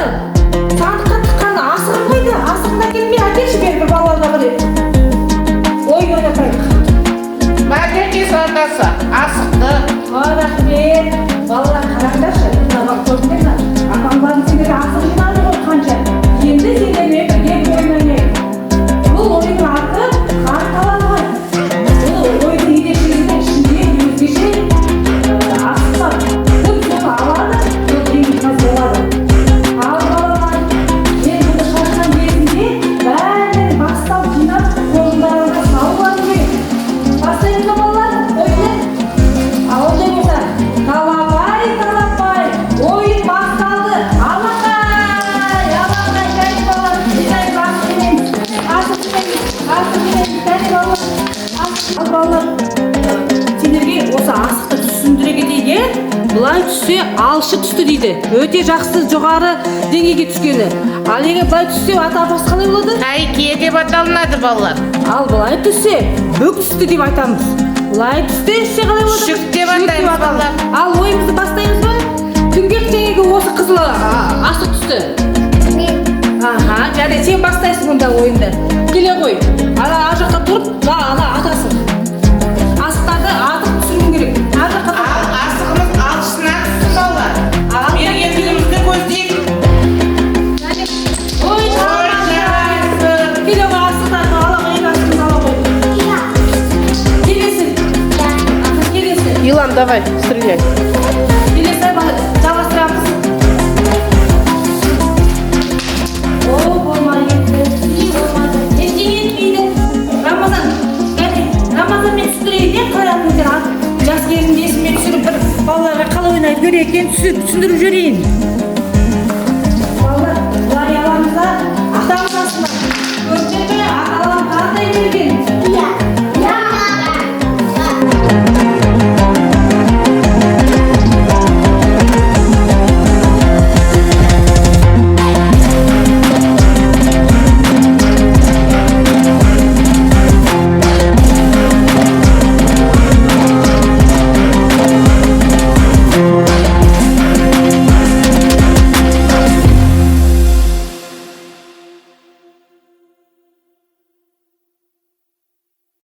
Сандыққа тыққан асығым қайда? Асығыңды әкелмей, әкелші бері, бір балаларға бір ойын ойнатайық. Мәдениет атасы асықты. О, рахмет. Балалар, қараңдаршы, мына көрдіңдер ме? Апамдарың сендерге асық жинады ғой қанша. Енді сендермен бірге ойын ойнайық. Бұл ойынның аты «Хан талапай». Бұл ойынның ерекшелігі: ішінде өзгеше асық бар. Кім соны алады, сол жеңімпаз болады. Ал, балалар, мен бұны шашқан кезінде бәрін бастап жинап, қоржындарыңа салып алу керек. Бастаймыз ба, балалар, ойынды? Ал, ондай болса, талапай, талапай, ойын басталды. Алақай, алақай, кәне, балалар, жинаймыз, асық жинаймыз, асық жинаймыз, асық жинаймыз, кәне, балалар, асық. Ал, балалар, сендерге осы асықты түсіндіре кетейік, иә? Былай түссе, алшы түсті дейді. Өте жақсы, жоғары деңгейге түскені. Ал егер былай түссе, ата апасы қалай болады? Әйке деп аталынады, балалар. Ал былай түссе, бүк түсті деп айтамыз. Былай түссе қалай болады? Шүк деп атаймыз, балалар. Ал, ойымызды бастаймыз ба? Кімге жаңағы осы қызыл асық түсті? Аха, жарайды, сен бастайсың онда ойынды. Келе ғой. Ана ар жақта тұрып, мына ана атасың. Асықтарды атып түсіруің керек. Ар жаққа тұр. Ал асығымыз алшысына түссін, балалар. Ал. Мергендігімізді көздейік. Ой, Ой, жарайсың. Келе ғой, асықтарды ала ғой, екі асығыңды ала ғой. Келесі. Аха, келесі. Илан, давай, стреляй. Келесі жалғастырамыз. О, болмай кетті. Не болмады? Ештеңе етпейді. Рамазан, кәне, Рамазан, мен түсіндірейін, иә, қалай ату екенін. Жас кезімде есіме түсіріп, бір балаларға қалай ойнайды керек екенін түсіндіріп жіберейін.